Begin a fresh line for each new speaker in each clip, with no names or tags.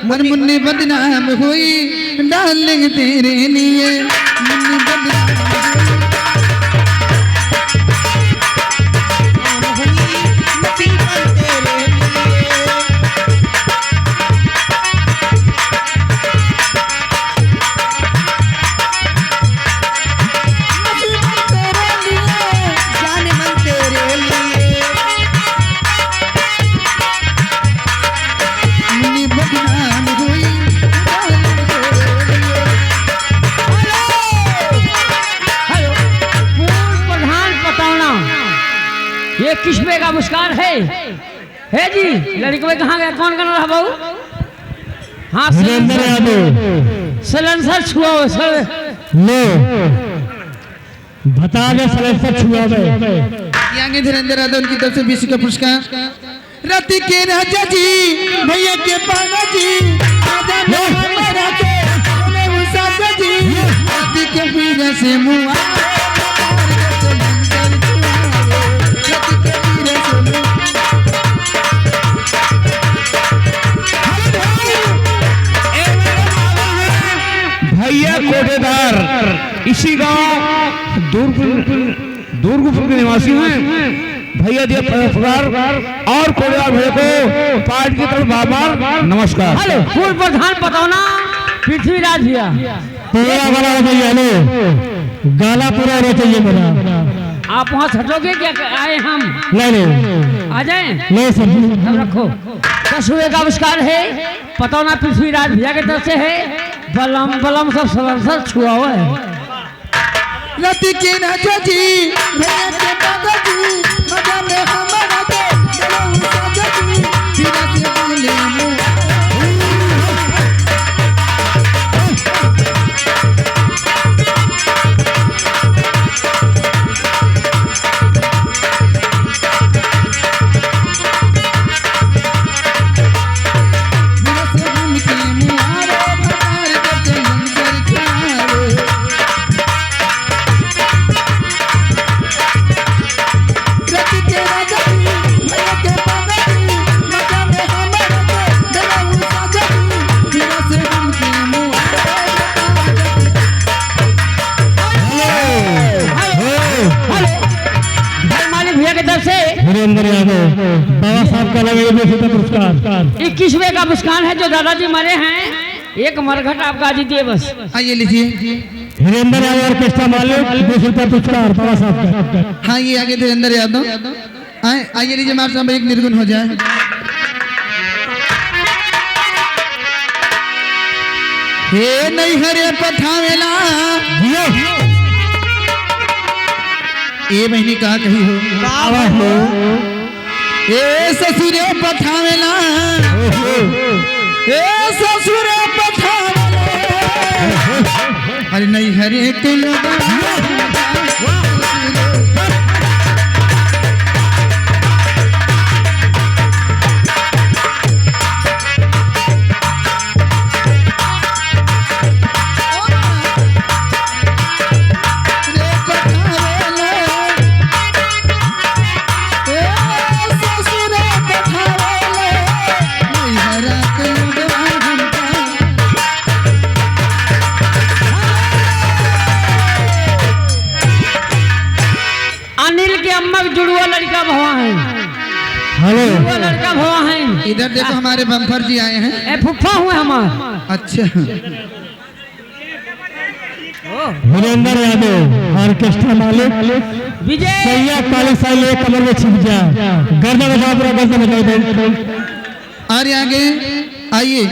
और मुन्नी बदनाम हुई डार्लिंग तेरे लिए, मुन्नी बदनाम
हुई नसीबन तेरे लिए। नसीबन तेरे लिए, जान मन तेरे लिए।
मुन्नी बदनाम हुई डार्लिंग तेरे लिए।
हेलो, पूर्व प्रधान पतौना, ये किस्मे का पुरस्कार है जी। लड़के कहाँ गया? कौन कर रहा बाबू? हाँ,
वीरेंद्र यादव
सलेंसर छुआ हुआ, सर।
ले बता दे सलेंसर छुआ दे।
ये आगे धीरेन्द्र यादव, उनकी तरफ से 20 का पुरस्कार। रति के राजा जी, भैया के पाना जी, राजा मेरा के बोले उषा जी, रति के पीर से मुआ, रति के पीर से मुआ।
भैया कोटेदार इसी गांव दुर्गपुर के निवासी हैं। भैया दिया पुरस्कार और कोटेदार भैया को पार्टी की तरफ बार बार नमस्कार।
हेलो, पूर्व प्रधान पतौना पृथ्वीराज भैया,
पूरा बना चाहिए। हेलो, गाला पूरा होना चाहिए मेरा।
आप वहाँ छटोगे क्या? आए हम
नहीं नहीं
आ जाए
नहीं सर जी।
सब रखो। 10 रुपये का आविष्कार है, पतौना पृथ्वीराज भैया की तरफ से है। बलम बलम सब सलेंसर छुआ हुआ है।
रति के राजा जी, भैया के पाना जी, मजा में हमारा के बोले उषा जी, पीर से बोले मुआ। पीर से हमके मुआरे, भतार के चलन छुआवे। रति के राजा जी, भैया के पाना जी, मजा में हमारा के बोले उषा जी, पीर से हमके मुआरे, भतार के।
हेलो, भाई मालिक भैया की तरफ से
वीरेंद्र यादव बाबा साहब का लगे 20 पुरस्कार।
21वें का पुरस्कार है जो दादाजी मरे हैं। एक मरघट आपका आज दिए बस।
आइए लीजिए।
वीरेंद्र यादव ऑर्केस्ट्रा मालिक 20 रुपया पुरस्कार बाबा साहब का।
हाँ, ये आगे धीरेन्द्र यादव आए, आइए लीजिए। मार साहब एक निर्गुण हो जाए। हे नहीं हरे पठावेला, ए बहनी कहा कही हो,
बाबा हो
ए ससुरे पठावेला, ए ससुरे पठावेला, अरे नहीं हरे के लोग। रे पठावेला, ए ससुरे पठावेला, नहीं हरा के लोगवा हमका।
अनिल के अम्मा के जुड़ुआ लड़का भवा है,
हेलो,
जुड़ुआ लड़का भवा है।
इधर देखो हमारे बम्फर जी आए हैं।
ए फुफा हुए हमार।
अच्छा,
वीरेंद्र यादव ऑर्केस्ट्रा मालिक
विजय
सैया काली साइल एक कमर में छिप जा, गर्दा बजाओ पूरा, गर्दा बजाओ।
और आगे आइए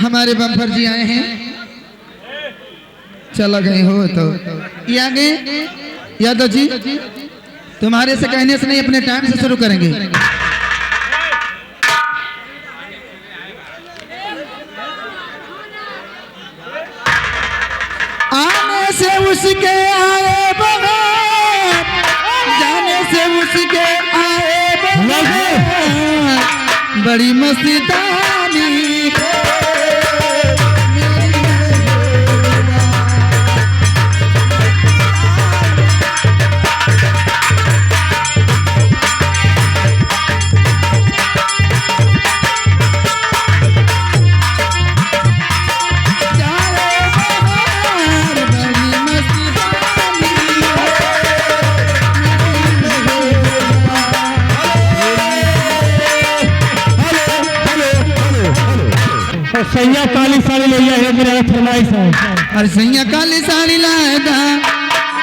हमारे बम्फर जी आए हैं। चला गए हो तो ये आगे यादव जी, तुम्हारे से कहने से नहीं, अपने टाइम से शुरू करेंगे। आने से उसके आए बगैर, जाने से उसके आए बगैर, बड़ी मस्तानी है।
तो सैया काली साड़ी ले लिया है, मेरा फरमाइश है।
अरे सैया काली साड़ी लाए दा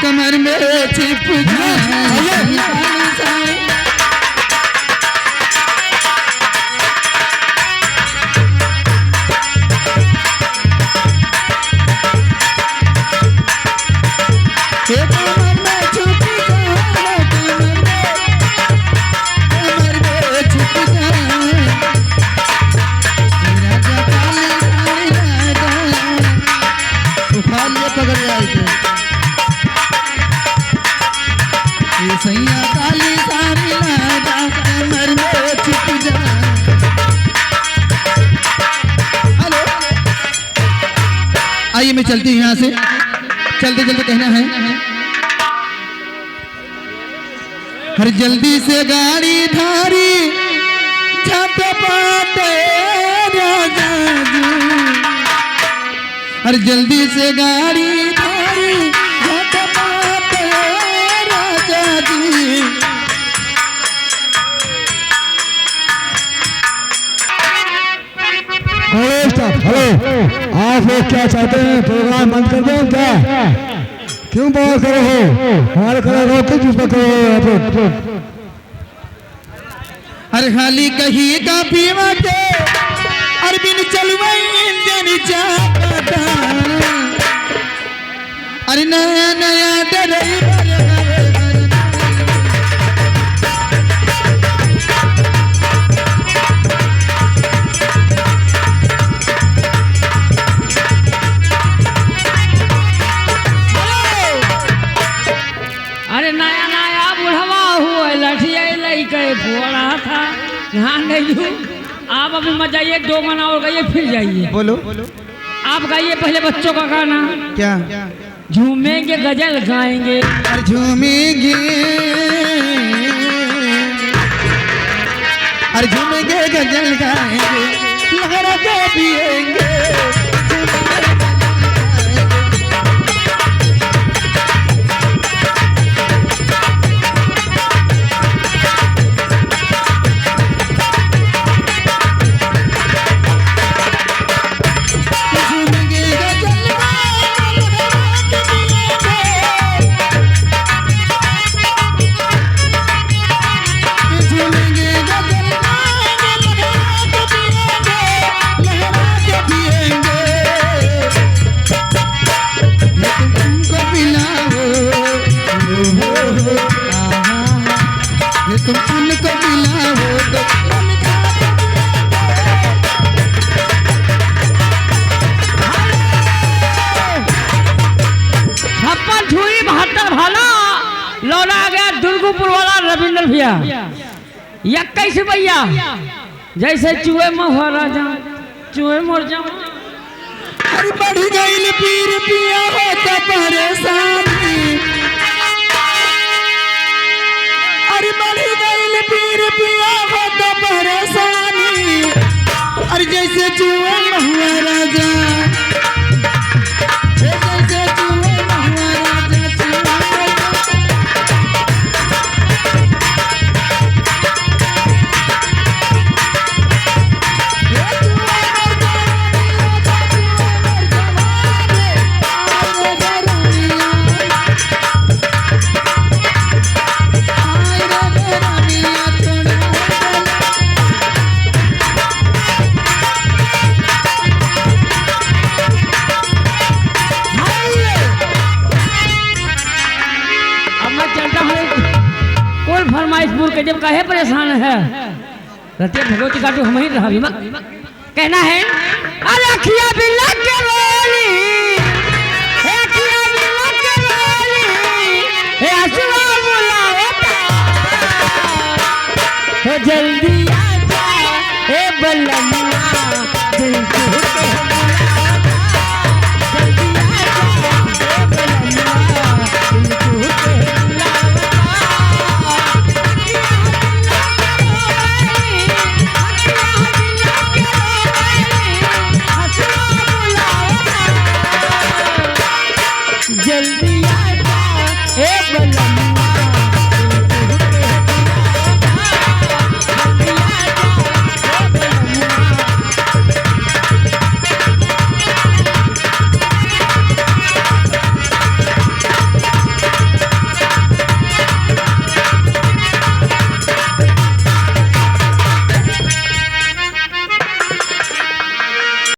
कमर में छिप जाए। काली साड़ी कमर में छुप जाए, कमर में छुप जाए। राजा काली साड़ी लाए दा उठा लिए पकड़ जाए थे। ये सैया काली साड़ी लाए दा कमर में छुप जाए। हेलो, आइए मैं चलती हूँ यहाँ से। चलते चलते कहना है, हर जल्दी से गाड़ी धारी झटपट राजा जी, हर जल्दी से गाड़ी धारी झटपट राजा जी।
हेलो स्टाफ, हेलो, आप लोग क्या चाहते हैं? प्रोग्राम बंद कर दो क्या? क्यों बात करो हो? हमारे करो किस चीज पर करो आप लोग?
अरे खाली कही का पीवा के अरबिन चलवाई इंजन चापता। अरे नया नया ड्राइवर
अरे नया नया बुढ़वा हुआ लठिया लई के फोड़ा था यहाँ नहीं हूँ। आप अभी मत जाइए, दो गाना और गाइए फिर जाइए।
बोलो
आप गाइए पहले बच्चों का गाना।
क्या
झूमेंगे गजल गाएंगे?
अरे झूमेंगे, अरे झूमेंगे गजल गाएंगे, लहरा के पिएंगे। झूमेंगे गजल गाएंगे, लहरा के पिएंगे। झूमेंगे गजल गाएंगे, लहरा के पिएंगे, लहरा के पिएंगे। ये तुम उनको पिलाओ, हो हो हो, आहा, ये तुम उनको पिलाओ तो उनका
56 छुरी 72 भाला लौटा गया दुर्गपुर वाला रविंद्र भैया। 21 रुपया जैसे चूहे मर जा, चूहे मर जाओ।
अरे बढ़ गई पीर पिया होता परेशानी, अरे बढ़ गई पीर पिया होता परेशानी। अरे जैसे चूहे महुआ राजा, हे जैसे चूहे महुआ राजा, चूहा मर जा। हे चूहा मर जवानी, राजा चूहा मर जवानी, आए रे गरमिया, आए रे गरमिया, छोड़ा चला।
अब मैं चलता हूँ कुल फरमाइशपुर के जब काहे परेशान है रतिया भगवती काटू हम ही रहा बीमा। कहना है अरे अखिया बिल्ला के रोली, हे अखिया बिल्ला के रोली, हे हसुआ बुलावता, हे जल्दी आजा हे बलमुआ, दिल टूटे बुलावता, जल्दी आजा हे बलमुआ, दिल टूटे बुलावता। जल्दी आजा ए बलमुआ।